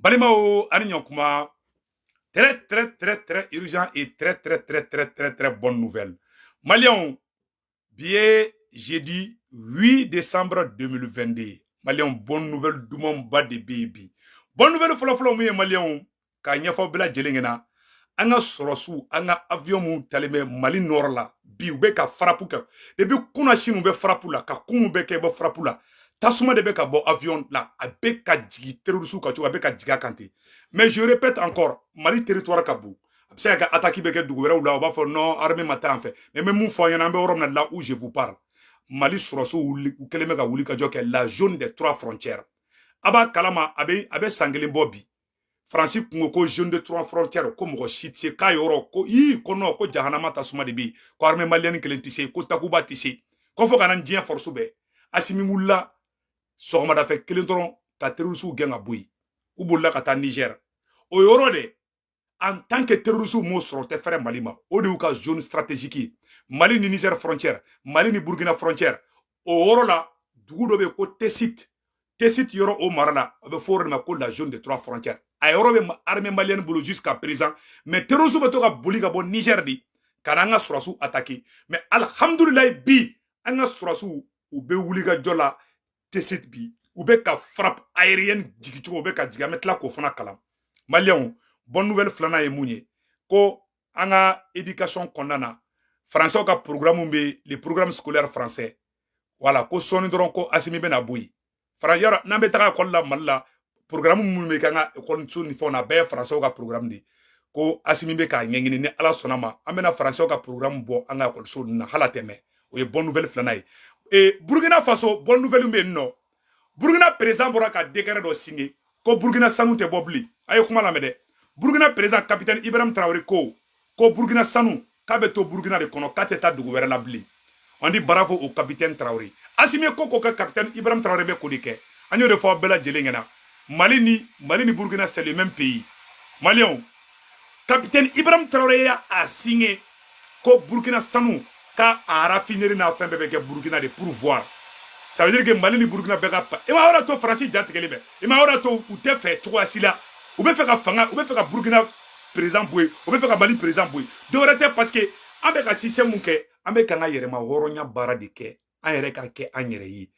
Balimaw, ani ɲɔkuma. Très très très très urgent et très très très très très très bonne nouvelle. Maliens, bi ye jeudi 8 décembre 2022. Maliens, bonne nouvelle dumanba de bɛ yen bi. Bonne nouvelle fɔlɔfɔlɔ mun ye, Maliens, k'a ɲɛfɔ bɛɛ lajɛlen ɲɛna, an ka sɔrɔsiw, an ka avion mun talen bɛ Mali nord la bi, u bɛ ka frappe kɛ depuis kunna, sini u bɛ frappe la, ka kun bɛ kɛ, bɛ frappe la, tasuma de bɛ ka bɔ avion la, a bɛ ka jigin terroriste kan cogo, a bɛ ka jigin a kan ten. Mais je répète encore, Mali territoire ka bon, a bɛ se ka kɛ attaque bɛ kɛ dugu wɛrɛw la, u b'a fɔ non, armée ma taa an fɛ. Mais n bɛ mun fɔ aw ɲɛna, an bɛ yɔrɔ min na, là où je vous parle, Mali sɔrɔsiw u kɛlen bɛ ka wuli ka jɔ kɛ la zone des trois frontières. A b'a kalama, a bɛ san kelen bɔ bi, Faransi kun ko zone de trois frontières, ko mɔgɔ si tɛ se k'a yɔrɔ, ko ii, ko non, ko jahanama tasuma de bɛ yen, ko armée malienne kelen tɛ se, ko Takuba tɛ se, ko fo ka na diɲɛ force bɛɛ. Asimi wulila sɔgɔmada fɛ kelen dɔrɔn ka terroriste gɛn ka bɔ yen, u bolila ka taa Niger. O yɔrɔ de, en tant que terroriste m'o sɔrɔ, tɛ fɛrɛ Mali ma. O de y'u ka zone stratégique ye, Mali ni Niger frontière, Mali ni Burkina frontière. O yɔrɔ la, dugu dɔ bɛ yen ko Tessit, Tessit yɔrɔ, o mara la, a bɛ fɔ o de ma ko la zone de trois frontières. A yɔrɔ bɛ armée malienne bolo jusqu'à présent, mais terroriste bɛ to ka boli ka bɔ Niger de ka na an ka sɔrɔsiw attaquer. Mais alhamdulilayi, bi an ka sɔrɔsiw, u bɛ wuli ka jɔ la Tessit bi, u bɛ ka frappe aérienne jigi cogo, u bɛ ka jigin, an bɛ tila k'o fana kalan. Maliyɛnw, bonne nouvelle filanan ye mun ye? Ko an ka éducation kɔnɔna na, français ka programme bɛ, le programme scolaire français, voilà, ko sɔɔni dɔrɔn ko Asimi bɛna bɔ yen. Yɔrɔ n'an bɛ taga école la Mali la, programme minnu bɛ kɛ an ka école ni fɛnw na, a bɛɛ ye français ka programme de ye. Ko Asimi bɛ k'a ɲɛɲini, ni Ala sɔnna ma, an bɛna français ka programme bɔ an ka école ninnu na, hali a tɛ mɛn. O ye bonne nouvelle filanan ye. E Burkina Faso, bonne nouvelle bɛ yen nɔ. Burkina président bɔra ka décret dɔ signé ko Burkina sanu tɛ bɔ bilen. A ye kuma lamɛn dɛ. Burkina président capitaine Ibrahim Traoré ko Burkina sanu k'a bɛ to Burkina de kɔnɔ, k'a tɛ taa dugu wɛrɛ la bilen. On dit bravo au capitaine Traoré. Asimi ko ka capitaine Ibrahim Traoré bɛ ko de kɛ. An y'o de fɔ aw bɛɛ lajɛlen ɲɛna, Mali ni Burkina, c'est le même pays. Maliyɛnw, capitaine Ibrahim Traoré y'a signé ko Burkina sanu ka a raffinerie n'a fɛn bɛɛ bɛ kɛ Burkina de pour voir. Ça veut dire que Mali ni Burkina bɛɛ ka pa. I ma yɔrɔ to, Faransi ja tigɛlen bɛ. I ma yɔrɔ to, u tɛ fɛ cogoya si la. U bɛ fɛ ka fanga, u bɛ fɛ ka Burkina président bɔ yen, u bɛ fɛ ka Mali président bɔ yen. Dɔwɛrɛ tɛ, parce que an bɛ ka système mun kɛ, an bɛ k'an ka yɛrɛma hɔrɔnya baara de kɛ, an yɛrɛ ka kɛ an yɛrɛ ye.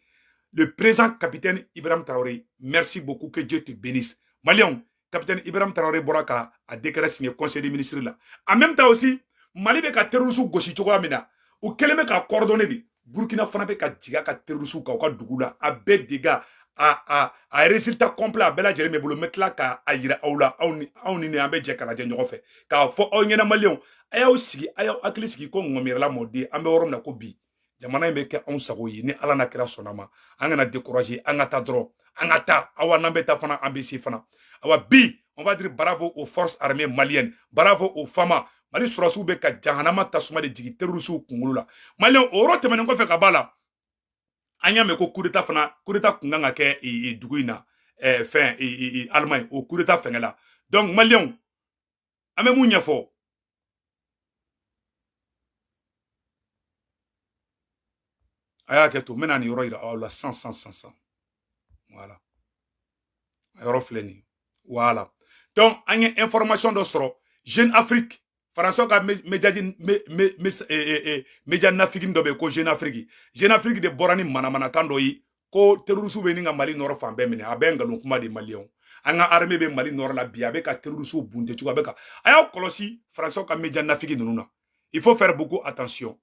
Le président capitaine Ibrahim Traoré, merci beaucoup, que Dieu te bénisse. Maliyɛnw, capitaine Ibrahim Traoré bɔra ka a décret signé conseil des ministres la. En même temps aussi, Mali bɛ ka terroriste gosi cogoya min na, u kɛlen bɛ ka coordonner de. Burkina fana bɛ ka jigin a ka terroriste kan u ka dugu la. A bɛɛ dégâts, a résultat complet, a bɛɛ lajɛlen bɛ bolo. N bɛ tila k'a yira aw la, aw ni ne, an bɛ jɛ k'a lajɛ ɲɔgɔn fɛ, k'a fɔ aw ɲɛna. Maliyɛnw, a y'aw sigi, a y'aw hakili sigi ko ŋɔmiyɛrɛla mɔden. An bɛ yɔrɔ min na ko bi, jamana in bɛ kɛ anw sago ye, ni Ala n'a kira sɔnna ma. An kana décourager, an ka taa dɔrɔn, an ka taa. Awa, n'an bɛ taa fana, an bɛ se fana. Awa, bi on va dire bravo aux forces armées maliennes, bravo aux FAMA. Mali sɔrɔsiw bɛ ka jahanama tasuma de jigin terrorisiw kunkolo la. Maliyɛn, o yɔrɔ tɛmɛnen kɔfɛ ka b'a la, an y'a mɛn ko coup d'état fana, coup d'état kun kan ka kɛ dugu in na, fɛn Allemagne, o coup d'état fɛngɛ la. Donc maliyɛnw, an bɛ mun ɲɛfɔ? A y'a kɛ to, n bɛna nin yɔrɔ yira aw la san san san san. Voilà, a yɔrɔ filɛ nin. Voilà, donc an ye information dɔ sɔrɔ Jeune Afrique, Faransiw ka média, média nafigin dɔ bɛ yen ko Jeune Afrique. Jeune Afrique de bɔra ni manamanakan dɔ ye ko terroriste bɛ ni ka Mali nord fan bɛɛ minɛ. A bɛɛ nkalon kuma de. Maliyɛnw, an ka armée bɛ Mali nord la bi, a bɛ ka terroriste bunte cogo, a bɛ ka. A y'aw kɔlɔsi Faransiw ka média nafigi ninnu na, il faut faire beaucoup attention.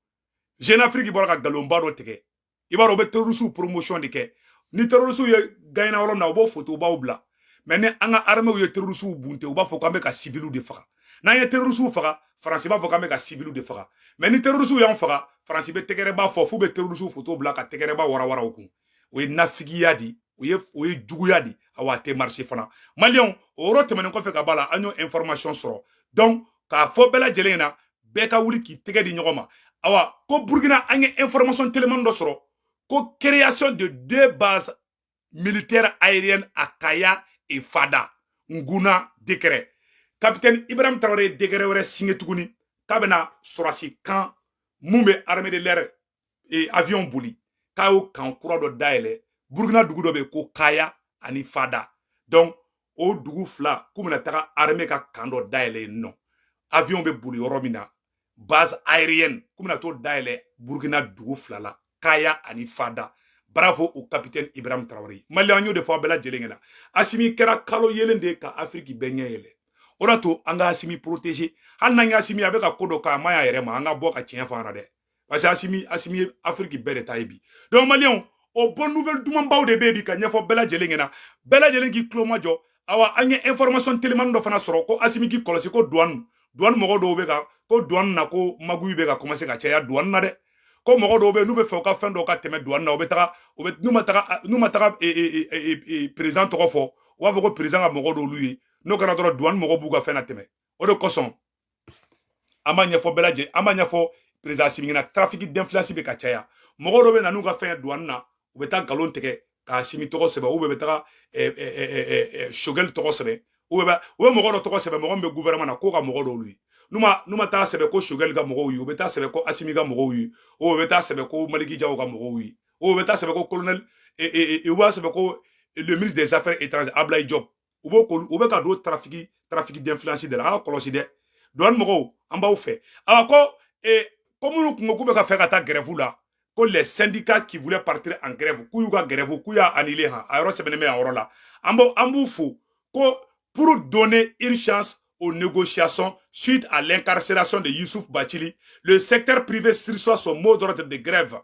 Jeune Afrique bɔra ka nkalonba dɔ tigɛ. I b'a dɔn, u bɛ terroriste promotion de kɛ. Ni terroriste ye gagné yɔrɔ min na, u b'o photo baw bila. Mais ni an ka armée ye terroriste bunte, u b'a fɔ k'an bɛ ka civiliw de faga. N'an ye terroriste faga, Faransi b'a fɔ k'an bɛ ka civiliw de faga. Mais ni terroriste y'an faga, Faransi bɛ tɛgɛrɛba fɔ, f'u bɛ terroriste photo bila ka tɛgɛrɛba warawara u kun. O ye nafigiya de, o ye juguya de. Awa, a tɛ marché fana. Maliyɛnw, o yɔrɔ tɛmɛnen kɔfɛ ka b'a la, an y'o information sɔrɔ. Donc k'a fɔ bɛɛ lajɛlen ɲɛna, bɛɛ ka wuli k'i tɛgɛ di ɲɔgɔn ma. Awa, ko Burkina, an ye information telimani dɔ sɔrɔ ko création de deux bases militaires aériennes à Kaya et Fada Nguna. Décret, capitaine Ibrahim Traoré ye décret wɛrɛ signé tuguni k'a bɛna sɔrɔsi kan mun bɛ armée de l'air et avion boli, k'a y'o kan kura dɔ dayɛlɛ Burukina dugu dɔ bɛ yen ko Kaya ani Fada. Donc O dugu fila, k'u bɛna taga armée ka camp dɔ dayɛlɛ yen nɔ, avion bɛ boli yɔrɔ min na, base aérienne, k'u bɛna t'o dayɛlɛ Burukina dugu fila la, Kaya ani Fada. Bravo au capitaine Ibrahim Traoré. Mali, an y'o de fɔ a bɛɛ lajɛlen ɲɛna. Asimi kɛra kalo yelen de ye ka Afiriki bɛɛ ɲɛ yɛlɛ. O de to an ka Asimi protéger. Hali n'an y'Asimi, a bɛ ka ko dɔ kɛ, a ma ɲi a yɛrɛ ma, an ka bɔ ka tiɲɛ fɔ an na dɛ, parce que Asimi ye Afiriki bɛɛ de ta ye bi. Donc maliyɛnw, o bonne nouvelle dumanbaw de bɛ yen bi ka ɲɛfɔ bɛɛ lajɛlen ɲɛna. Bɛɛ lajɛlen k'i tulo majɔ. Awa, an ye information telimani dɔ fana sɔrɔ ko Asimi k'i kɔlɔsi, ko douane mɔgɔ dɔw bɛ ka ko douane na, ko magouille bɛ ka commencer ka caya douane na dɛ, ko mɔgɔ dɔw bɛ yen, n'u bɛ fɛ u ka fɛn dɔw ka tɛmɛ douane na, u bɛ taga, u bɛ n'u ma taga président tɔgɔ fɔ, u b'a fɔ ko président ka mɔgɔ dɔw ye. N'o kɛra dɔrɔn, douane mɔgɔw b'u ka fɛn na tɛmɛ. O de kosɔn an b'a ɲɛfɔ bɛɛ lajɛlen, an b'a ɲɛfɔ président Asimi ɲɛna, trafic d'influence bɛ ka caya. Mɔgɔ dɔw bɛ na n'u ka fɛn ye douane na, u bɛ taa nkalon tigɛ ka Asimi tɔgɔ sɛbɛn, ou bɛ taga Choguel tɔgɔ sɛbɛn, ou bɛ u bɛ mɔgɔ dɔ tɔgɔ sɛbɛn, mɔgɔ min bɛ gouvernement na, k'o ka mɔgɔ dɔw ye. N'u ma taa sɛbɛn ko Choguel ka mɔgɔw ye, u bɛ taa sɛbɛn ko Asimi ka mɔgɔw ye, ou bɛ taa sɛbɛn ko Maliki Jaw ka mɔgɔw ye, ou bɛ taa sɛbɛn ko colonel, u b'a sɛbɛn ko le ministre des Affaires étrangères Ablaye Diop. U b'o u bɛ ka don trafic d'influence de la. A ka kɔlɔsi dɛ, douane mɔgɔw, an b'aw fɛ. Awa, ko minnu kun ko k'u bɛ ka fɛ ka taa grève la, ko les syndicats qui voulaient partir en grève, k'u y'u ka grève, k'u y'a annulé han. A yɔrɔ sɛbɛnnen bɛ yan yɔrɔ la. An b'u fo ko pour donner une chance aux négociations suite à l'incarcération de Youssouf Bachili, le secteur privé sursoit son mot d'ordre de grève.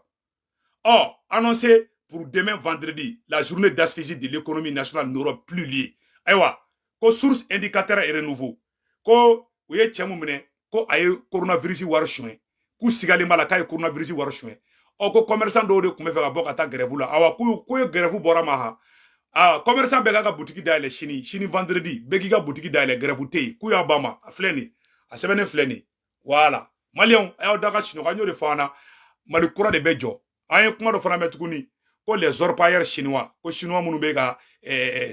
Or, annoncé pour demain vendredi, la journée d'asphyxie de l'économie nationale n'aura plus lieu. Ayiwa, ko source indicateur et renouveau. Ko u ye cɛ mun minɛ, ko a ye coronavirus wari suɲɛ, k'u sigalen b'a la k'a ye coronavirus wari suɲɛ. Ɔ, ko commerçant dɔw de tun bɛ fɛ ka bɔ ka taa grève la. Awa, k'u ye grève bɔra ma han. Ah, commerçant bɛɛ k'a ka boutique dayɛlɛ sini, sini vendredi, bɛɛ k'i ka boutique dayɛlɛ, grève tɛ yen, k'u y'a ban ma. A filɛ nin, a sɛbɛnnen filɛ nin. Voilà, maliyɛnw, a y'aw da ka sunɔgɔ. An y'o de fɔ an na, Mali kura de bɛ jɔ. An ye kuma dɔ fana mɛn tuguni ko les orpailleurs chinois, ko chinois minnu bɛ ka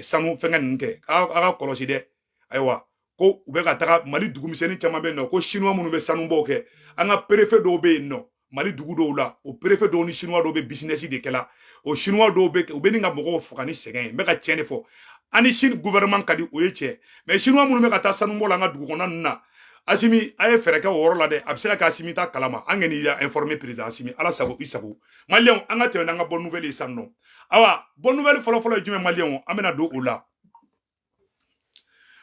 sanu fɛngɛ ninnu kɛ, a ka kɔlɔsi dɛ. Ayiwa, ko u bɛ ka taga Mali dugumisɛnnin caman bɛ yen nɔ, ko chinois minnu bɛ sanubɔw kɛ, an ka préfet dɔw bɛ yen nɔ Mali dugu dɔw la, o préfet dɔw ni chinois dɔw bɛ business de kɛla. O chinois dɔw bɛ, u bɛ ni ka mɔgɔw faga ni sɛgɛn ye. N bɛ ka tiɲɛ de fɔ. An ni Chine gouvernement ka di, o ye tiɲɛ, mais chinois minnu bɛ ka taa sanubɔ la an ka dugu kɔnɔna ninnu na, Asimi, a ye fɛɛrɛ kɛ o yɔrɔ la dɛ. A bɛ se ka kɛ Asimi ta kalama. An kɔni y'a informé président Asimi. Ala sago, i sago. Maliyɛnw, an ka tɛmɛ n'an ka bonne nouvelle ye sisan nɔ. Awa, bonne nouvelle fɔlɔ-fɔlɔ ye jumɛn? Maliyɛnw, an bɛna don o la.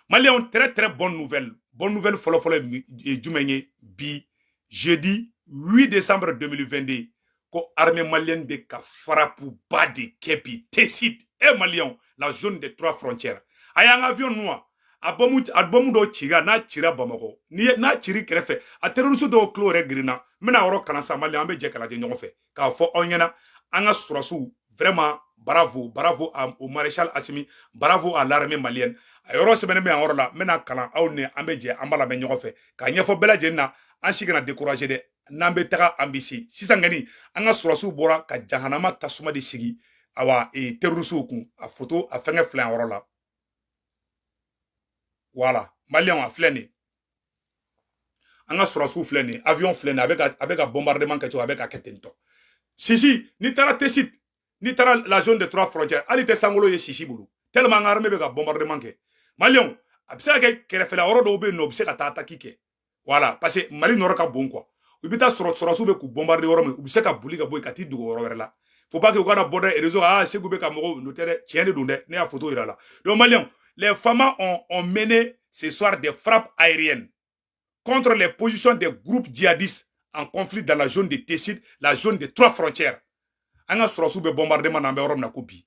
Maliyɛnw, très très bonne nouvelle. Bonne nouvelle fɔlɔ-fɔlɔ ye jumɛn ye? Bi jeudi 8 décembre 2022, ko armée malienne bɛ ka frappe ba de kɛ bi Tessit e maliyɛnw, la zone des trois frontières. A y'an ka avion ninnu wa, a bɔmu dɔw cira, n'a cira Bamakɔ ni n'a ciri kɛrɛfɛ, a terroriste dɔw tulo yɛrɛ girinna. N bɛna yɔrɔ kalan sa. Maliyɛn, an bɛ jɛ k'a lajɛ ɲɔgɔn fɛ k'a fɔ aw ɲɛna. An ka sɔrɔsiw, vraiment bravo, bravo au maréchal Assimi, bravo à l'armée malienne. A yɔrɔ sɛbɛnnen bɛ yan yɔrɔ la, n bɛna kalan aw ni an bɛ jɛ, an b'a lamɛn ɲɔgɔn fɛ k'a ɲɛfɔ bɛɛ lajɛlen na. An si kana décourager dɛ. N'an bɛ taga, an bɛ se. Sisan kɔni, an ka sɔrɔsiw bɔra ka jahanama tasuma de sigi, awa, terroristew kun. A photo, a fɛngɛ filɛ yan yɔrɔ la. Voilà, maliyɛnw, a filɛ nin ye. An ka sɔrɔsiw filɛ nin ye, avion filɛ nin ye, a bɛ ka bombardement kɛ cogo, a bɛ ka kɛ ten tɔ. Sisi, n'i taara Tessit, n'i taara la zone de trois frontières, hali tɛ sankolo ye sisi bolo, tellement an ka armée bɛ ka bombardement kɛ. Maliyɛnw, a bɛ se ka kɛ kɛrɛfɛla yɔrɔ dɔw bɛ yen nɔ, u bɛ se ka taa attaque kɛ. Voilà, parce que Mali nɔrɔ ka bon quoi. I bɛ taa sɔrɔ sɔrɔsiw bɛ k'u bombarder yɔrɔ min, u bɛ se ka boli ka bɔ yen ka t'i dogo yɔrɔ wɛrɛ la. Faut pas que u kana bɔ dɛ réseau, ah, Segu bɛ ka mɔgɔw n'o tɛ dɛ, tiɲɛ de don dɛ. Ne y'a photo yira la. Donc maliyɛnw, les FAMA ont mené ce soir des frappes aériennes contre les positions des groupes djihadistes en conflit dans la zone de Tessit, la zone des trois frontières. An ka sɔrɔsiw bɛ bombardement na, an bɛ yɔrɔ min na ko bi.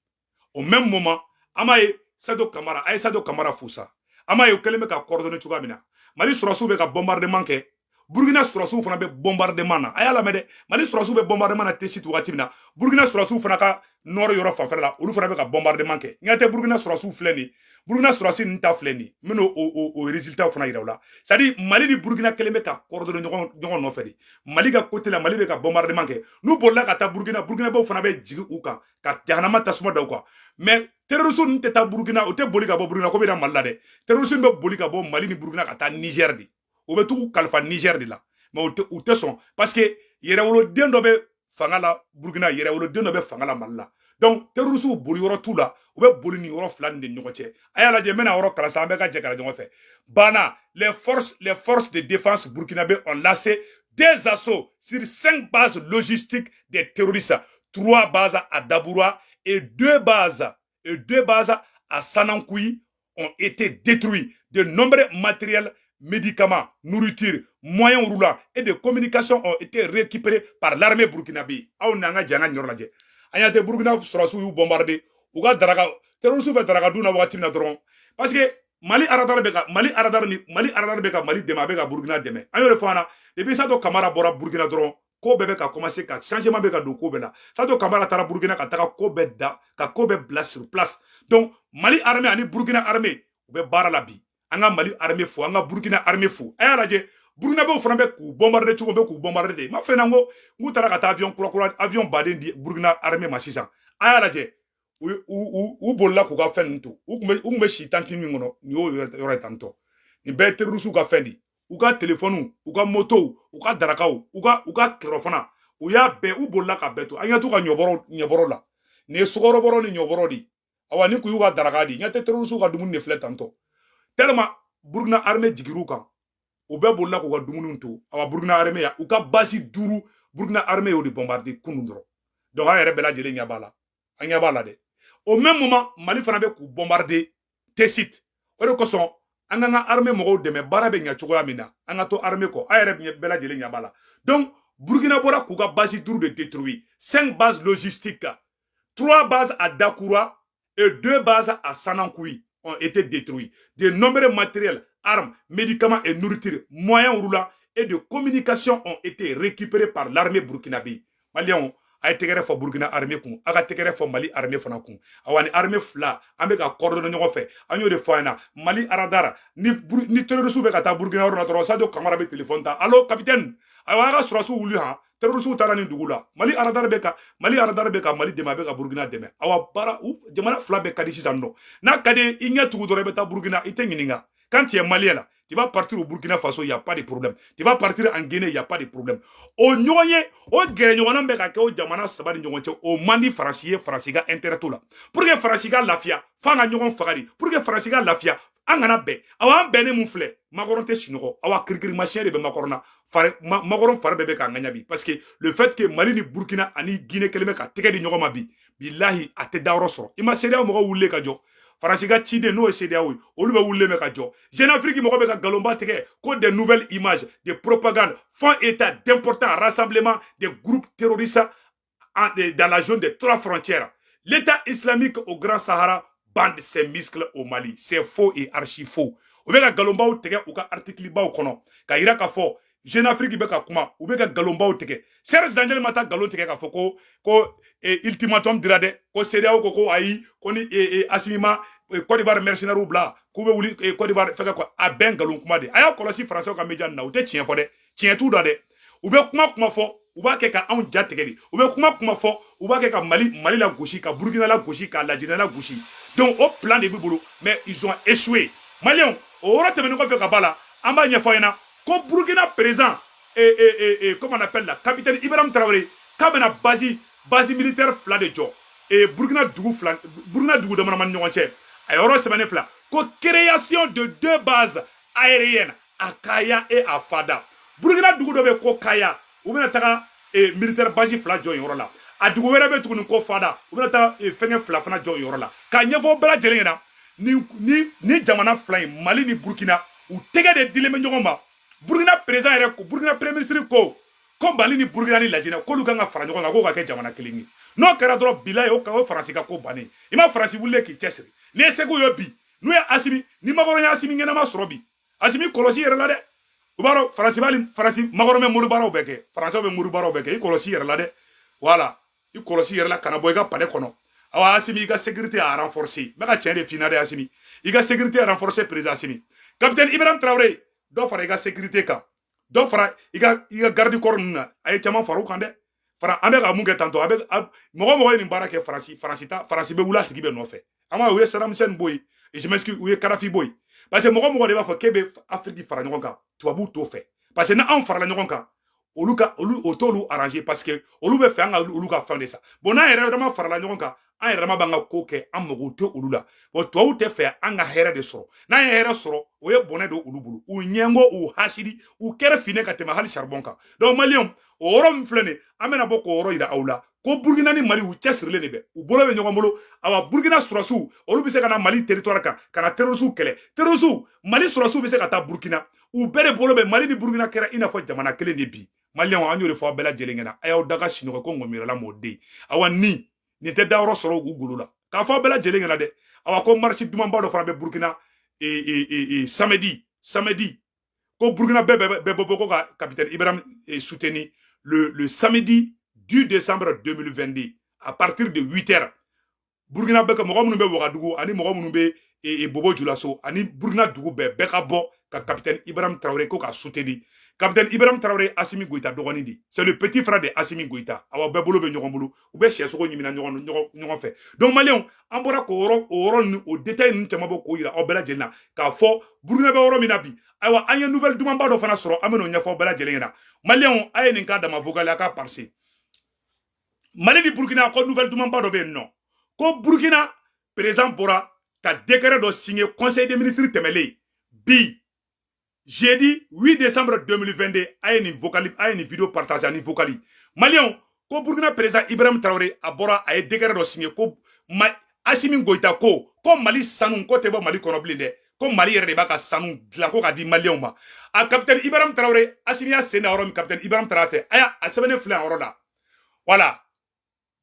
Au même moment, an b'a ye Sadio Kamara, a ye Sadio Kamara fo sa. An b'a ye u kɛlen bɛ ka coordonner cogoya min na. Mali sɔrɔsiw bɛ ka bombardement kɛ, Burukina sɔrɔsiw fana bɛ bombardement na. A y'a lamɛn dɛ, Mali sɔrɔsiw bɛ bombardement na Tessit waati min na, Burukina sɔrɔsiw fana ka nord yɔrɔ fanfɛla la, olu fana bɛ ka bombardement kɛ. Ɲɛ tɛ Burukina sɔrɔsiw filɛ nin ye, Burukina sɔrɔsi ninnu ta filɛ nin ye. N bɛna o résultat fana yira u la. C'est à dire, Mali ni Burukina kɛlen bɛ ka coordonner ɲɔgɔn nɔfɛ de. Mali ka côté la, Mali bɛ ka bombardement kɛ, n'u bolila ka taa Burukina, Burukinabew fana bɛ jigin u kan ka jahanama tasuma da u kan. Mais terroriste ninnu tɛ taa Burukina, u tɛ boli ka bɔ Burukina ko bɛ na Mali la dɛ. Terroriste bɛ boli ka bɔ Mali ni Burukina ka taa Niger de. U bɛ t'u kalifa Niger de la, mais u tɛ sɔn, parce que yɛrɛwoloden dɔ bɛ fanga la Burukina, yɛrɛwoloden dɔ bɛ fanga la Mali la. Donc Donc terroristes boli yɔrɔ t'u la, u bɛ boli nin yɔrɔ fila nin de ɲɔgɔn cɛ. A y'a lajɛ, n bɛna yɔrɔ kalan sa, an bɛɛ ka jɛ ka ɲɔgɔn fɛ. Banna, les forces de défense burkinabé ont lancé des assauts sur cinq bases logistiques des terroristes, trois bases à Daboura et deux bases à Sanankoui ont été détruits. De nombreux matériels, médicaments, nourriture, moyens roulants et de communication ont été récupérés par l'armée burkinabé. Aw n'an ka jɛ an ka nin yɔrɔ lajɛ. An y'a tɛ Burkina sɔrɔsiw y'u bombarder u ka daraka, terroristes bɛ daraka dun na wagati min na dɔrɔn, parce que Mali radar bɛ ka Mali radar ni Mali radar bɛ ka Mali dɛmɛ, a bɛ ka Burkina dɛmɛ. An y'o de fɔ an na depuis Sadio Kamara bɔra Burkina dɔrɔn, ko bɛɛ bɛ ka commencer ka changement bɛ ka don ko bɛɛ la. Sadio Kamara taara Burkina ka taga ko bɛɛ da ka ko bɛɛ bila sur place. Donc Mali armée ani Burkina armée, u bɛ baara la bi. An ka Mali armée fo, an ka Burkina armée fo. A y'a lajɛ, Burkinabɛw fana bɛ k'u bombarder cogo, bɛ k'u bombarder ten. Ma fɛn na ko n k'u taara ka taa avion kura kura, avion baden di Burkina armée ma sisan. A y'a lajɛ, u bolila k'u ka fɛn ninnu to. U tun bɛ si tente min kɔnɔ, nin y'o yɔrɔ ye tantɔ. Nin bɛɛ ye terroriste ka fɛn de, u ka telefɔniw, u ka motow, u ka darakaw, u ka tilefana, u y'a bɛɛ, u bolila ka bɛɛ to. An ɲɛ t'u ka ɲɔbɔrɔ la. Nin ye sukɔrɔbɔrɔ ni ɲɔbɔrɔ de. Awa, ni kun y'u ka daraka di, ɲɛ tɛ terroriste ka dumuni de filɛ tantɔ. Tellement Burkina armée jigir'u kan, u bɛɛ bolila k'u ka dumuniw to. Awa, Burkina armée ya u ka base duuru, Burkina armée y'o de bombarder kunun dɔrɔn. Donc an yɛrɛ bɛɛ lajɛlen ɲɛ b'a la, an ɲɛ b'a la dɛ. Au même moment, Mali fana bɛ k'u bombarder Tessit. O de kosɔn an k'an ka armée mɔgɔw dɛmɛ, baara bɛ ɲɛ cogoya min na, an ka to armée kɔ. An yɛrɛ bɛɛ lajɛlen ɲɛ b'a la. Donc Burkina bɔra k'u ka base duuru de détruire, cinq bases logistiques, trois bases à Dakoura et deux bases à Sanankoui ont été détruits. De nombreux matériels, armes, médicaments et nourriture, moyens roulants et de communication ont été récupérés par l'armée burkinabé. Maliens, a ye tɛgɛrɛ fɔ Burkina armée kun, a ka tɛgɛrɛ fɔ Mali armée fana kun. Awa, ni armée fila, an bɛ ka coordonner ɲɔgɔn fɛ. An y'o de fɔ an ɲɛna. Mali radar ni terroriste bɛ ka taa Burkina yɔrɔ la dɔrɔn, Sadio Kamara bɛ téléphone ta: "Allo capitaine, ayiwa, a ka sɔrɔsiw wuli han, terroriste taara nin dugu la." Mali radar bɛ ka Mali dɛmɛ, a bɛ ka Burkina dɛmɛ. Awa, baara jamana fila bɛɛ ka di sisan nɔ. N'a ka di i ɲɛ tugu dɔrɔn, i bɛ taa Burkina, i tɛ ɲininka. Quand tu es malien là, tu vas partir au Burkina Faso, il n'y a pas de problème. Tu vas partir en Guinée, il n'y a pas de problème. O ɲɔgɔn ye, o gɛrɛ ɲɔgɔnna bɛ ka kɛ o jamana saba ni ɲɔgɔn cɛ, o man di Faransi ye, Faransi ka intérêt t'o la. Pour que Faransi ka lafiya, f'an ka ɲɔgɔn faga de. Pour que Faransi ka lafiya, an kana bɛn. Awa, an bɛnnen mun filɛ, Macron tɛ sunɔgɔ. Awa, kirikirimasiyɛn de bɛ Macron na. Fari Macron fari bɛɛ bɛ k'a ŋaɲa bi, parce que le fait que Mali ni Burkina ani Guinée kɛlen bɛ ka tɛgɛ di ɲɔgɔn ma bi, bilahi, a tɛ dayɔrɔ sɔrɔ. I ma CEDEAO mɔgɔw wulilen ka jɔ, Faransi ka ciden n'o ye CEDEAO ye, olu bɛ wulilen bɛ ka jɔ. Jeune Afrique mɔgɔ bɛ ka nkalonba tigɛ ko des nouvelles images de propagande font état d'importants rassemblements des groupes terroristes dans la zone des trois frontières. L'État islamique au Grand Sahara bande ses muscles au Mali. C'est faux et archi faux. U bɛ ka nkalonbaw tigɛ u ka article baw kɔnɔ ka yira k'a fɔ Jeune Afrique bɛ ka kuma. U bɛ ka nkalonbaw tigɛ. Serge Daniel ma taa nkalon tigɛ k'a fɔ ko ultimatum dira dɛ, ko CEDEAO ko ayi, ko ni Assimi ma Côte d'Ivoire mercenaires bila, k'u bɛ wuli Côte d'Ivoire fɛngɛ kɔ. A bɛɛ nkalon kuma de. A y'a kɔlɔsi Français ka média na, u tɛ tiɲɛ fɔ dɛ, tiɲɛ t'u da dɛ. U bɛ kuma kuma fɔ, u b'a kɛ ka anw ja tigɛ de. U bɛ kuma kuma fɔ, u b'a kɛ ka Mali la gosi, ka Burkina la gosi, ka Lajinɛ la gosi. Donc o plan de b'u bolo, mais ils ont échoué. Maliens, o yɔrɔ tɛmɛnen kɔfɛ ka ba la, an b'a ɲɛfɔ aw ɲɛna ko Burkina président et comment on appelle la, capitaine Ibrahim Traoré, k'a bɛna base militaire fila de jɔ et Burkina dugu fila, Burkina dugu dama dama ni ɲɔgɔn cɛ. A yɔrɔ sɛbɛnnen fila ko création de deux bases aériennes à Kaya et à Fada. Burkina dugu dɔ bɛ ko Kaya, u bɛna taga militaire base fila jɔ yen yɔrɔ la. A dugu wɛrɛ bɛ tuguni ko Fada, u bɛna taa fɛngɛ fila fana jɔ yen yɔrɔ la. K'a ɲɛfɔ bɛɛ lajɛlen ɲɛna, ni jamana fila in, Mali ni Burkina, u tɛgɛ de dilen bɛ ɲɔgɔn ma. Burkina président yɛrɛ ko, Burkina premier ministre ko Mali ni Burkina ni Lajinɛ, k'olu kan ka fara ɲɔgɔn kan, k'o ka kɛ jamana kelen ye. N'o kɛra dɔrɔn, bilayi, o Faransi ka ko bannen. I ma Faransi wulilen k'i cɛsiri n'i ye segu ye bi, n'u ye Asimi ni Macron ye, Asimi ɲɛnama sɔrɔ bi, Asimi kɔlɔsi yɛrɛ la dɛ. U b'a dɔn Faransi b'ali, Faransi Macron bɛ mori baaraw bɛɛ kɛ, Faransɛw bɛ mori baaraw bɛɛ kɛ. I kɔlɔsi yɛrɛ la dɛ, voilà, i kɔlɔsi yɛrɛ la, kana bɔ i ka palais kɔnɔ. Awa, Asimi, i ka sécurité a renforcer. N bɛ ka tiɲɛ de f'i ɲɛna dɛ. Asimi, i ka sécurité a renforcer. Président Asimi, capitaine Ibrahim Traoré, dɔ fara i ka sécurité kan, dɔ fara i ka garde corps ninnu na. A ye caman fara u kan dɛ. Fara an bɛ ka mun kɛ tantɔ, a bɛ mɔgɔ mɔgɔ ye nin baara kɛ, Faransi ta, Faransi bɛ wuli a tigi bɛ nɔfɛ. An b'a ye, u ye Saddam Hussein bɔ yen, je m'excuse, u ye Kadhafi bɔ yen, parce que mɔgɔ mɔgɔ de b'a fɔ k'e bɛ Afrique fara ɲɔgɔn kan, tubabuw t'o fɛ, parce que ni anw farala ɲɔgɔn kan, olu ka olu o t'olu arranger, parce que olu bɛ fɛ an ka olu ka fɛn de sa. Bon, n'an yɛrɛ dama farala ɲɔgɔn kan, An yɛrɛ ma b'an ka ko kɛ, an mago tɛ olu la. Bon, tubabuw tɛ fɛ an ka hɛrɛ de sɔrɔ. N'an ye hɛrɛ sɔrɔ, o ye bɔnɛ don olu bolo. U ɲɛngo, u hasidi, u kɛra finɛ ka tɛmɛ hali charbon kan. Donc Maliyɛnw, o yɔrɔ min filɛ nin, an bɛna bɔ k'o yɔrɔ yira aw la ko Burukina ni Mali, u cɛsirilen de bɛ, u bolo bɛ ɲɔgɔn bolo. Awa, Burukina sɔrɔsiw, olu bɛ se ka na Mali territoire kan ka na terroristew kɛlɛ. Terroristew, Mali sɔrɔsiw bɛ se ka taa Burukina. U bɛɛ de bolo bɛ. Mali ni Burukina kɛra i n'a fɔ jamana kelen de bi. Maliyɛnw, an y'o de fɔ aw bɛɛ lajɛlen ɲɛna. A y'aw da ka sinɔgɔ ko ŋɔmiyɔrɔla m'o den. Awa, ni nin tɛ dayɔrɔ sɔrɔ u golo la k'a fɔ aw bɛɛ lajɛlen ɲɛna dɛ. Awa, ko marche dumanba dɔ fana bɛ Burukina samedi. Samedi, ko Burukina bɛɛ bɛ bɔ ko ka capitaine Ibrahim soutenir le samedi 10 décembre 2022 à partir de 8 heures. Burukina bɛ ka mɔgɔ minnu bɛ Wagadugu ani mɔgɔ minnu bɛ Bobo Julaso ani Burukina dugu bɛɛ, bɛɛ ka bɔ ka capitaine Ibrahim Traoré ko ka soutenir. Capitaine Ibrahim Traoré, Assimi Goïta dɔgɔnin de, c'est le petit frère de Assimi Goïta. Awa, bɛɛ bolo bɛ ɲɔgɔn bolo, u bɛ sɛsogo ɲimina ɲɔgɔn fɛ. Donc Maliyɛnw, an bɔra k'o yɔrɔ, o yɔrɔ ninnu, o détail ninnu caman bɔ k'o yira aw bɛɛ lajɛlen na k'a fɔ Burukina bɛ yɔrɔ min na bi. Ayiwa, an ye nouvelle dumanba dɔ fana sɔrɔ, an bɛ n'o ɲɛfɔ aw bɛɛ lajɛlen ɲɛna. Maliyɛnw, a ye nin k'a dama vocal, a ka parce Mali ni Burukina ko nouvelle dumanba dɔ bɛ yen nɔ, ko Burukina président bɔra ka décret dɔ signé conseil des ministres tɛmɛlen bi, jeudi 8 décembre 2022. A ye nin vocal, a ye nin vidéo partage ani vocal. Maliyɛnw, ko Burukina président Ibrahim Traoré, a bɔra, a ye décret dɔ signé ko ma Assimi Goïta ko Mali sanu ko tɛ bɔ Mali kɔnɔ bilen dɛ, ko Mali yɛrɛ de b'a ka sanu dilan ko k'a di Maliyɛnw ma. A capitaine Ibrahim Traoré, Assimi y'a sen da yɔrɔ min, capitaine Ibrahim Traoré tɛ. A y'a a sɛbɛnnen filɛ yan yɔrɔ la. Voilà.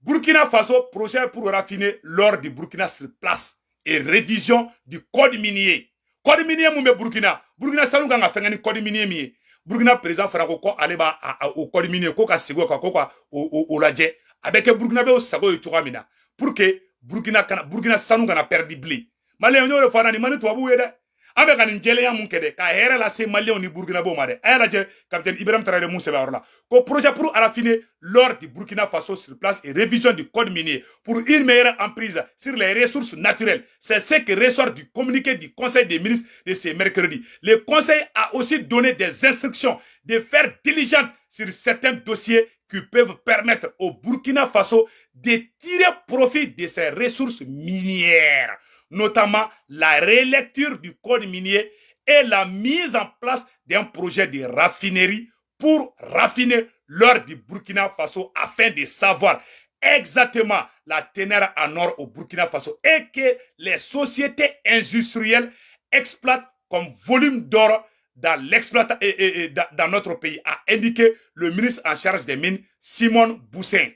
Burkina Faso, projet pour raffiner l'or du Burkina sur place et révision du code minier. Code minier mun bɛ Burkina? Burkina sanu kan ka fɛngɛ ni code minier min ye, Burkina président fana ko ale b'a o code minier ko ka segin o kan, ko ka o lajɛ, a bɛ kɛ Burkina bɛ sago ye cogoya min na, pour que Burkina kana, Burkina sanu kana perdi bilen. Maliyɛnw, y'o de fɔ an na, nin man ni tubabuw ye dɛ. An bɛ ka nin jɛlenya mun kɛ dɛ, ka hɛrɛ lase Maliyɛnw ni Burkinabɔw ma dɛ. A y'a lajɛ, capitaine Ibrahim Traoré mun sɛbɛn yɔrɔ la ko projet pour raffiner l'or du Burkina Faso sur place et révision du code minier pour une meilleure emprise sur les ressources naturelles. C'est ce qui ressort du communiqué du conseil des ministres de ce mercredi. Le conseil a aussi donné des instructions de faire diligente sur certains dossiers qui peuvent permettre au Burkina Faso de tirer profit de ses ressources minières, notamment la relecture du code minier et la mise en place d'un projet de raffinerie pour raffiner l'or du Burkina Faso afin de savoir exactement la teneur en or au Burkina Faso et que les sociétés industrielles exploitent comme volume d'or dans l'exploitation et dans notre pays, a indiqué le ministre en charge des Mines, Simon Boussin.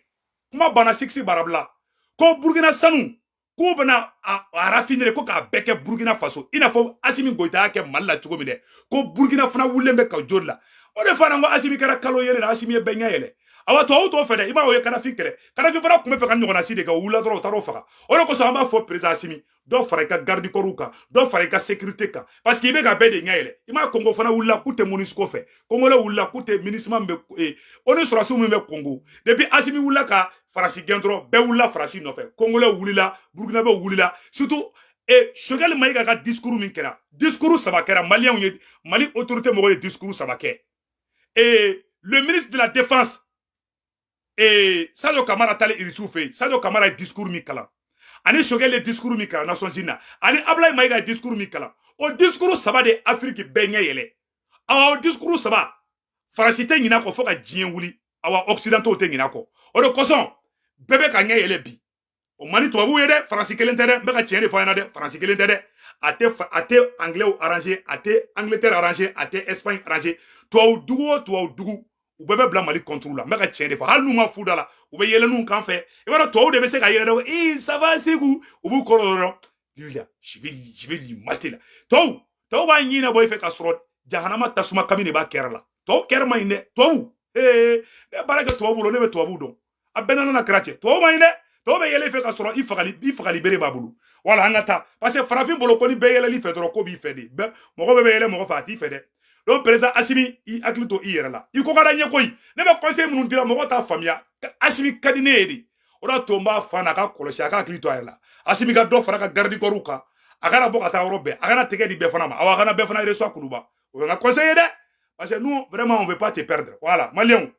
Kuma bana siksi barabla. Ko Burkina sanu k'u bɛna a raffiner ko k'a bɛɛ kɛ Burkina Faso, i n'a fɔ Assimi Goïta y'a kɛ Mali la cogo min dɛ, ko Burkina fana wulilen bɛ ka joli la. O de fana ko Assimi kɛra kalo yɛlɛ la, Assimi ye bɛɛ ɲɛ yɛlɛ. Awa, tubabu t'o fɛ dɛ. I b'a ye, o ye Kadafi kɛlɛ. Kadafi fana tun bɛ fɛ ka ɲɔgɔnna si de kɛ, o wulila dɔrɔn, o taara o faga. O de kosɔn an b'a fɔ président Assimi, dɔ fara i ka garde corps kan, dɔ fara i ka sécurité kan, parce que i bɛ ka bɛɛ de ɲɛ yɛlɛ. I m'a Congo fana wulila k'u tɛ MONUSCO fɛ. Congolais wulila k'u tɛ MINUSMA min bɛ o ni sɔrɔsiw min bɛ Congo. Depuis Assimi wulila ka Faransi gɛn dɔrɔn, bɛɛ wulila Faransi nɔfɛ. Congolais wulila, Burkinabé wulila, surtout e Choguel Maïga ka discours min kɛra, discours saba kɛra. Maliyɛnw ye, Mali autorité mɔgɔw ye discours saba kɛ. Et le ministre de la Défense et Sadio Kamara taalen Irisiw fɛ yen, Sadio Kamara ye discours min kalan, ani Choguel ye discours min kalan Nations Unies na, ani Ablaye Maïga ye discours min kalan, o discours saba de Afrique bɛɛ ɲɛ yɛlɛ. Awa, o discours saba, Faransi tɛ ɲinɛ kɔ fo ka diɲɛ wuli. Awa, occidentaux tɛ ɲinɛ kɔ. O de kosɔn bɛɛ bɛ ka ɲɛ yɛlɛ bi. O man di tubabuw ye dɛ. Faransi kelen tɛ dɛ, n bɛ ka tiɲɛ de fɔ a ɲɛna dɛ. Faransi kelen tɛ dɛ. A tɛ Anglais arranger, a tɛ Angleterre arranger, a tɛ Espagne arranger. Tubabu dugu o tubabu dugu, u bɛɛ bɛ bila Mali contre la. N bɛ ka tiɲɛ de fɔ. Hali n'u ma fu da la, u bɛ yɛlɛn'u kan fɛ. I b'a dɔn, tubabu de bɛ se ka yɛlɛ dɛ. Ee, ça va Segu, u b'u kɔrɔ dɔrɔn. Lui là, je vais lui mater là. Tubabu b'a ɲini bɔ i fɛ ka sɔrɔ jahanama tasuma kami de b'a kɛrɛ la. Tubabu kɛrɛ man ɲi dɛ. Tubabu, ee, ne baara kɛ tubabu bolo, ne bɛ tubabu dɔn. A bɛɛ nana kɛra cɛ. Tubabu man ɲi dɛ. Tubabu bɛ yɛlɛ i fɛ ka sɔrɔ i fagali bere b'a bolo. Wala an ka taa, parce que farafin bolo ko ni bɛɛ yɛlɛli fɛ dɔrɔn, ko b'i fɛ de. Bɛɛ, mɔgɔ bɛɛ bɛ yɛlɛ mɔgɔ fɛ, a t'i fɛ dɛ. Donc président Assimi, i hakili to i yɛrɛ la. I ko ka da ɲɛ koyi. Ne bɛ conseil minnu dira, mɔgɔ t'a faamuya. Assimi ka di ne ye de. O de y'a to n b'a fa n'a ka kɔlɔsi, a ka hakili to a yɛrɛ la. Assimi ka dɔ fara ka garde corps kan, a kana bɔ ka taa yɔrɔ bɛɛ, a kana tɛgɛ di bɛɛ fana ma. Awa, a kana bɛɛ fana reçoit Kuluba. O ye n ka conseil ye dɛ, parce que nous, vraiment, on veut pas te perdre. Voilà, Maliyɛnw,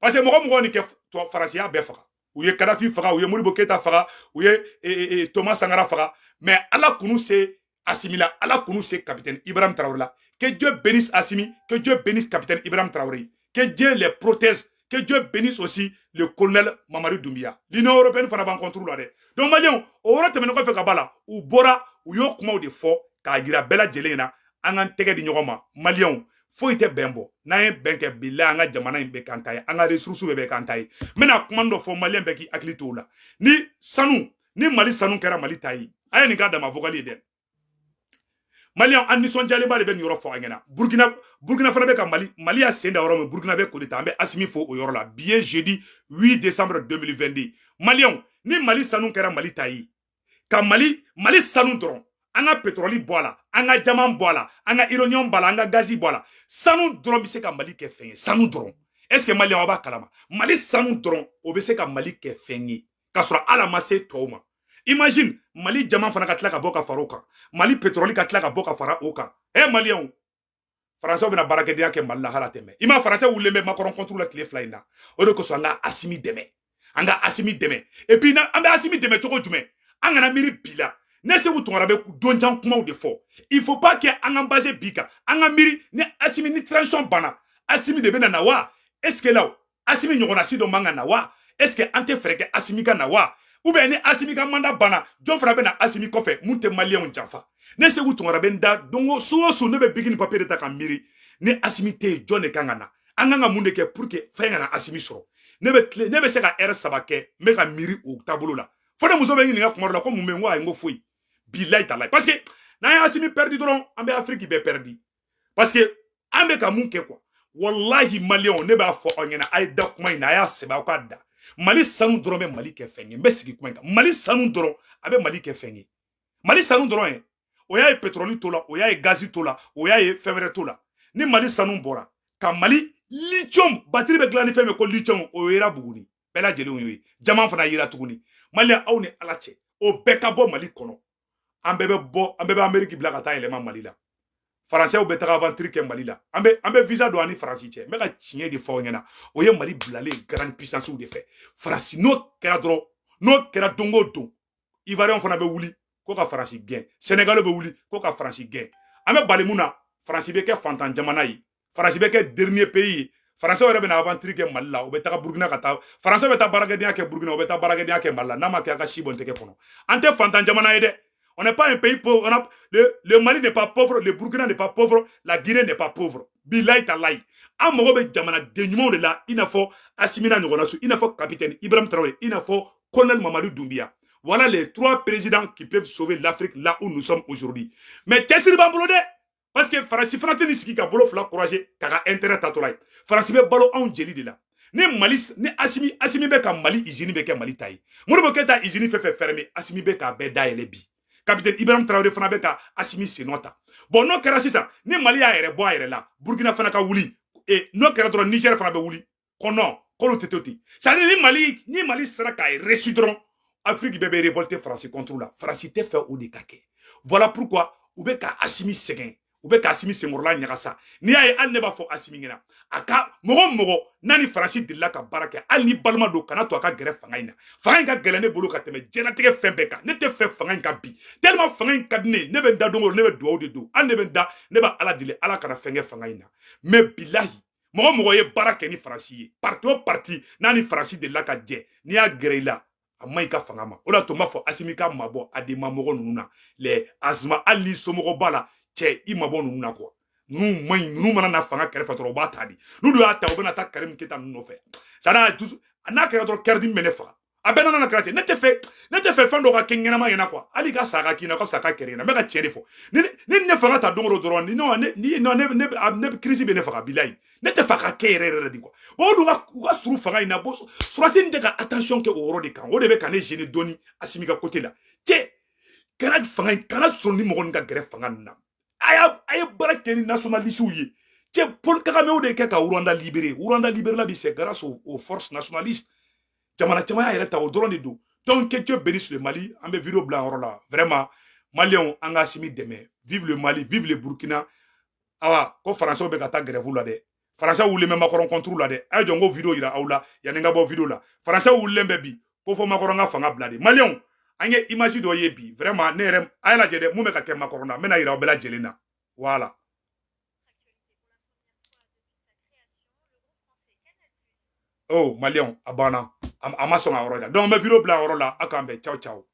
parce que mɔgɔ mɔgɔ nin kɛ, Faransi y'a bɛɛ faga. U ye Kadafi faga, u ye Modibo Keyita faga, u ye Thomas Sankara faga, mais Ala kunu se Assimi la, Ala kunu se capitaine Ibrahim Traoré la. Que Dieu bénisse Assimi, que Dieu bénisse capitaine Ibrahim Traoré, que Dieu les protège, que Dieu bénisse aussi le colonel Mamadi Doumbia. L'Union européenne fana b'an contre la dɛ. Donc Maliyɛnw, o yɔrɔ tɛmɛnen kɔfɛ ka b'a la, u bɔra, u y'o kumaw de fɔ k'a jira bɛɛ lajɛlen na an k'an tɛgɛ di ɲɔgɔn ma. Maliyɛnw, foyi tɛ bɛn bɔ. N'an ye bɛn kɛ, bilahi, an ka jamana in bɛ k'an ta ye, an ka ressources bɛɛ bɛ k'an ta ye. N bɛna kuma dɔ fɔ, Maliyɛn bɛɛ k'i hakili to o la. Ni sanu, ni Mali sanu kɛra Mali ta ye, a ye nin k'a dama vocal ye dɛ. Maliyɛn, an nisɔndiyalenba de bɛ nin yɔrɔ fɔ an ɲɛna. Burukina fana bɛ ka Mali y'a sen da yɔrɔ min, Burukina bɛ k'o ta. An bɛ Asimi fo o yɔrɔ la. Bi ye jeudi 8 décembre 2022. Maliyɛnw, ni Mali sanu kɛra Mali ta ye, ka Mali sanu dɔrɔn, an ka pétrole bɔ a la, an ka diamant bɔ a la, an ka uranium bɔ a la, an ka gazi bɔ a la, sanu dɔrɔn bɛ se ka Mali kɛ fɛn ye. Sanu dɔrɔn, est ce que Maliyɛnw, aw b'a kalama, Mali sanu dɔrɔn, o bɛ se ka Mali kɛ fɛn ye k'a sɔrɔ ala ma se tɔw ma? Imagine, Mali diamant fana ka tila ka bɔ ka fara o kan, Mali pétrole ka tila ka bɔ ka fara o kan. Maliyɛnw, Faransɛw bɛna baarakɛdenya kɛ Mali la hala tɛmɛ. I ma Faransɛ wulilen bɛ Macron contre la tile 2 in na. O de kosɔn an ka Asimi dɛmɛ, an ka Asimi dɛmɛ. Et puis an bɛ Asimi dɛmɛ cogo jumɛn? An kana miiri bi la. Ne Seku Tunkara bɛ donjan kumaw de fɔ. Il faut pas que an k'an base bi kan. An ka miiri ni Asimi, ni transition banna, Asimi de bɛna na wa? Est ce que là, Asimi ɲɔgɔnna si dɔ man ka na wa? Est ce que an tɛ fɛɛrɛ kɛ Asimi ka na wa? Ou bien ni Asimi ka mandat banna, jɔn fana bɛ na Asimi kɔfɛ mun tɛ Maliyɛnw janfa? Ne Seku Tunkara bɛ n da don o su o su, ne bɛ bic ni papier de ta ka miiri: ni Asimi tɛ yen, jɔn de kan ka na? An kan ka mun de kɛ pour que fɛn kana Asimi sɔrɔ? Ne bɛ tile, ne bɛ se ka heure 3 kɛ n bɛ ka miiri o taabolo la, fo ne muso bɛ ɲininka kuma dɔ la ko mun bɛ yen. N ko ayi, n ko foyi, bilayi talayi. Parce que n'an ye Asimi perdu dɔrɔn, an bɛ Afiriki bɛɛ perdu. Parce que an bɛ ka mun kɛ quoi? Wallahi Maliyɛnw, ne b'a fɔ aw ɲɛna, a ye da kuma in na, a y'a sɛbɛn, aw k'a da. Mali sanu dɔrɔn bɛ Mali kɛ fɛn ye. N bɛ sigi kuma in kan. Mali sanu dɔrɔn, a bɛ Mali kɛ fɛn ye. Mali sanu dɔrɔn ye, o y'a ye pétrole to la, o y'a ye gazi to la, o y'a ye fɛn wɛrɛ to la. Ni Mali sanu bɔra ka Mali lithium, batterie bɛ dilan ni fɛn min ko lithium, o yera Buguni, bɛɛ lajɛlen y'o ye. Diamant fana yera tuguni. Maliyɛn, aw ni Ala cɛ, o bɛɛ ka bɔ Mali kɔnɔ, an bɛɛ bɛ bɔ, an bɛɛ bɛ Ameriki bila ka taa yɛlɛma Mali la. Faransɛw bɛ taga aventure kɛ Mali la. An bɛ visa don an ni Faransi cɛ. N bɛ ka tiɲɛ de fɔ aw ɲɛna. O ye Mali bilalen grande puissance de fɛ. Faransi, n'o kɛra dɔrɔn, n'o kɛra don o don, Ivoirien fana bɛ wuli ko ka Faransi gɛn, Sénégal bɛ wuli ko ka Faransi gɛn. An bɛ bali mun na? Faransi bɛ kɛ fantan jamana ye, Faransi bɛ kɛ dernier pays ye. Faransɛw yɛrɛ bɛna aventure kɛ Mali la, u bɛ taga Burukina ka taa. Faransɛw bɛ taa baarakɛdenya kɛ Burukina, u bɛ taa baarakɛdenya kɛ Mali la. N'a ma kɛ, a ka si bɔ n tɛgɛ kɔnɔ. An tɛ fantan jamana ye dɛ. On n'est pas un pays pauvre. Le Mali n'est pas pauvre, le Burkina n'est pas pauvre, la Guinée n'est pas pauvre. Bilayi talayi. An mago bɛ jamanaden ɲumanw de la, i n'a fɔ Asimi n'a ɲɔgɔnna su, i n'a fɔ capitaine Ibrahim Traoré, i n'a fɔ colonel Mamadou Doumbia. Voilà les trois présidents qui peuvent sauver l'Afrique là où nous sommes aujourd'hui. Mais cɛsiri b'an bolo dɛ. Parce que Faransi fana tɛ nin sigi ka bolo fila croiser k'a ka intérêt tatɔla ye. Faransi bɛ balo anw jeli de la. Ni Mali, ni Asimi bɛ ka Mali usine bɛ kɛ Mali ta ye. Modibo Keyita usine fɛn fɛn fermé, Asimi bɛ k'a bɛɛ dayɛlɛ bi. Capitaine Ibrahim Traoré fana bɛ ka Asimi senɔ ta. Bon, n'o kɛra sisan, ni Mali y'a yɛrɛ bɔ a yɛrɛ la, Burkina fana ka wuli. E n'o kɛra dɔrɔn, Niger fana bɛ wuli. Ko non, k'olu tɛ to ten. C'est à dire ni Mali sera k'a reçu dɔrɔn, Afrique bɛɛ bɛ révolter Faransi contre la. Faransi tɛ fɛ o de ka kɛ. Voilà pourquoi u bɛ ka Asimi sɛgɛn, u bɛ ka Asimi senkɔrɔla ɲagasa. N'i y'a ye, hali ne b'a fɔ Asimi ɲɛna, a ka mɔgɔ o mɔgɔ n'a ni Faransi delila ka baara kɛ, hali ni balima don, kana to a ka gɛrɛ fanga in na. Fanga in ka gɛlɛn ne bolo ka tɛmɛ diɲɛlatigɛ fɛn bɛɛ kan. Ne tɛ fɛ fanga in ka bin, tellement fanga in ka di ne ye. Ne bɛ n da don o don, ne bɛ dugawu de don. Hali ne bɛ n da, ne bɛ Ala deli, Ala kana fɛn kɛ fanga in na. Mais bilahi, mɔgɔ mɔgɔ ye baara kɛ ni Faransi ye, parti o parti n'a ni Faransi delila ka jɛ, n'i y'a gɛrɛ i la, a ma ɲi ka fanga ma. O de y'a to n b'a fɔ Asimi ka mabɔ ADEMA mɔgɔ ninnu na, les Azuma, hali ni somɔgɔw b'a la, cɛ, i mabɔ ninnu na quoi. Ninnu man ɲi. Ninnu mana na fanga kɛrɛfɛ dɔrɔn, u b'a ta de. N'u dun y'a ta, u bɛna taa Karim Keyita ninnu nɔfɛ. C'est à dire n'a kɛra dɔrɔn, kɛrɛdimi bɛ ne faga. A bɛɛ nana kɛra ten. Ne tɛ fɛ fɛn dɔ ka kɛ ɲɛnama ɲɛna quoi. Hali ka sa ka k'i na, ka fisa ka kɛrɛ ɲɛna. N bɛ ka tiɲɛ de fɔ. Ni ne fanga ta don o don dɔrɔn, ni non, ne ni non, ne crise bɛ ne faga, bilayi. Ne tɛ fɛ a ka kɛ yɛrɛ yɛrɛ de quoi. Bon, o dun ka u ka surun fanga in na. Bon, surasi in tɛ ka attention kɛ o yɔrɔ de kan. O de bɛ ka ne gêner dɔɔni Asimi ka côté la. Cɛ, kana fanga in kana sɔrɔ ni mɔgɔ nin ka gɛrɛ fanga nin na. A ye baara kɛ ni nationalistes ye. Cɛ, Paul Kagame o de kɛ ka Rwanda libéré. Rwanda libéré la bi, c'est grâce aux forces nationalistes. Jamana caman y'a yɛrɛ ta, o dɔrɔn de don. Donc que Dieu bénisse le Mali. An bɛ vidéo bila yɔrɔ la. Vraiment, Maliyɛnw, an ka Asimi dɛmɛ. Vive le Mali, vive le Burkina. Awa ko Faransɛw bɛ ka taa grève la dɛ. Faransɛw wulilen bɛ Macron contre la dɛ. A ye jɔ n ko vidéo yira aw la yanni n ka bɔ vidéo la. Faransɛw wulilen bɛ bi. Ko fo Macron ka fanga bila de. Maliyɛnw, an ye image dɔ ye bi, vraiment, ne yɛrɛ a y'a lajɛ dɛ, mun bɛ ka kɛ Macron na, n bɛna yira aw bɛɛ lajɛlen na. Voilà. Oh, maliyɛnw, a banna, a ma sɔn ka yɔrɔ da. Donc n bɛ vidéo bila yɔrɔ la, aw k'an bɛn. Ciao ciao.